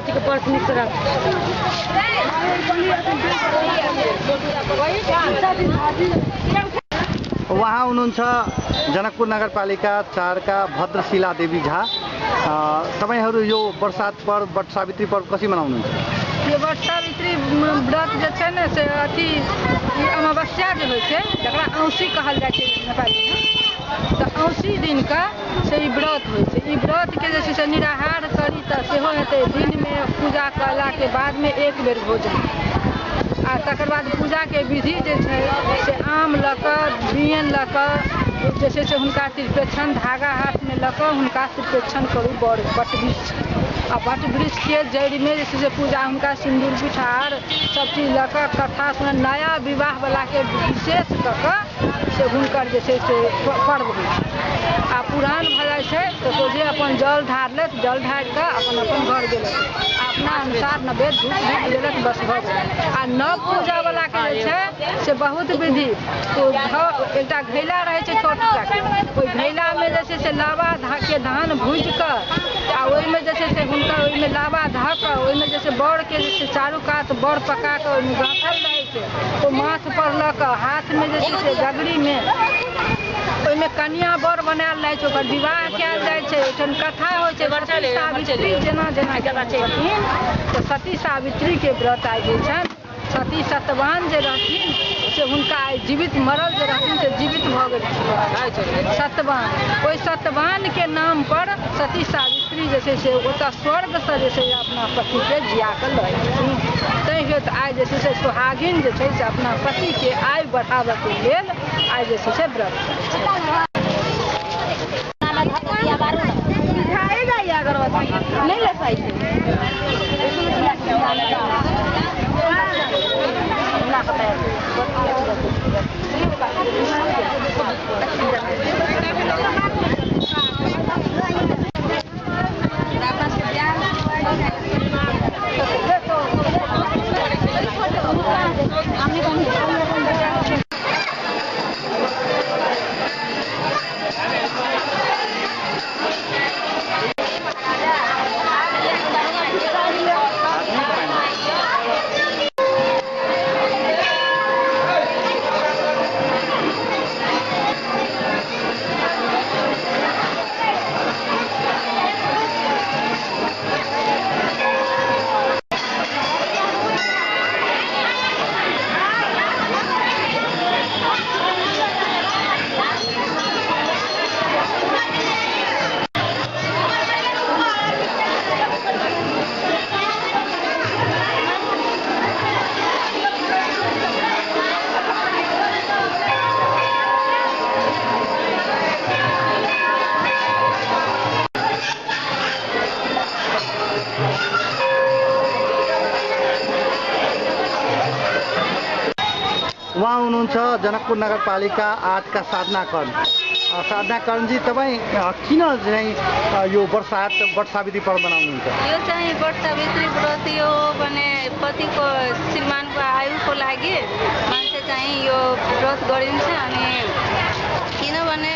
चाची के पर्स निक से रख। उहाँ हुनुहुन्छ जनकपुर नगरपालिका 4 का भद्रशिला देवी झा। तपाईहरू यो बरसात पर्व वट सावित्री पर्व कसरी मनाउनुहुन्छ? यो वट सावित्री व्रत जे छै ने से अथी अमावस्या जे होइ छै जकरा औंसी कहल जाइ छै नेपालीमे, तऽ औंसी दिनका से ई व्रत होइ छै। ई व्रतके जे छै से निराहार करी तऽ सेहो हेतै। दिनमे पूजा कयलाके बादमे एक बेर भोजन आ तकर बाद पूजाके विधि जे छै से आम लऽ कऽ बियन लऽ कऽ जे छै से हुनका त्रिपेक्षण धागा हाथमे लऽ कऽ हुनका त्रिपेक्षण करू बड़ वटवृक्ष आ वटवृक्षके जड़िमे जे छै से पूजा हुनका सिन्दूर पिठार सब चीज लऽ कऽ कथा सुन नया विवाहवलाके विशेष कऽ कऽ से हुनकर जे छै से पर्व होइ छै। आ पुरान भऽ जाइ छै तऽ सोझे अपन जल ढारलथि, जल ढारि कऽ अपन अपन घर गेलथि, अपना अनुसार नैवेद्य धूप धूप देलक, बस भऽ गेल। आ नव पूजावलाके जे छै से बहुत विधि, तो एकटा घैला रहै छै छोट टाके, ओहि घैलामे जे छै से लावा के धान भूजि कऽ आ ओहिमे जे छै से हुनका ओहिमे लावा धऽ कऽ ओहिमे जे छै बड़के जे छै चारू कात बड़ पका कऽ ओहिमे गाँथल रहै छै, ओ माथ पर लऽ कऽ हाथमे जे छै से गगरीमे ओहिमे कनिया बर बनायल जाइ छै, ओकर विवाह कयल जाइ छै। ओहिठाम कथा होइ छै। सती सावित्री जेना जेना छथिन तऽ सती सावित्रीके व्रत आइ होइ छनि। सती सतवान जे रहथिन से हुनका आइ जीवित मरल जे रहथिन से जीवित भऽ गेलखिन सतवान। ओहि सतवानके नाम पर सती सावित्री जे छै से ओतऽ स्वर्गसँ जे छै अपना पतिके जिया कऽ लऽ एलखिन। ताहि हेतु आइ जे छै से सोहागिन जे छै से अपना पतिके आयु बढ़ाबऽके लेल आइ जे छै से व्रत करै छै। उहाँ हुनुहुन्छ जनकपुर नगरपालिका 8 का साधना कर्ण। साधना कर्णजी, तपाईँ किन चाहिँ यो बरसात वट सावित्री पर्व मनाउनुहुन्छ? यो चाहिँ वट सावित्री व्रत यो भने पतिको श्रीमानको आयुको लागि मान्छे चाहिँ यो व्रत गरिन्छ। अनि किनभने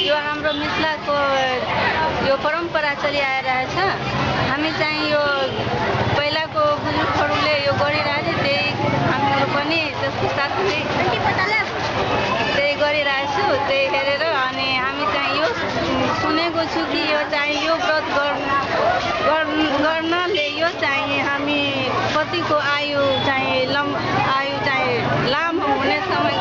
यो हाम्रो मिथिलाको यो परम्परा चलिआइरहेछ। हामी चाहिँ यो पहिलाको बुजुर्गहरूले यो गरिरहेको थियो, त्यही हामीहरू पनि त्यसको साथै त्यही गरिरहेछु, त्यही हेरेर। अनि हामी चाहिँ यो सुनेको छु कि यो चाहिँ यो व्रत गर्नाले यो चाहिँ हामी पतिको आयु चाहिँ आयु चाहिँ लामो हुने समय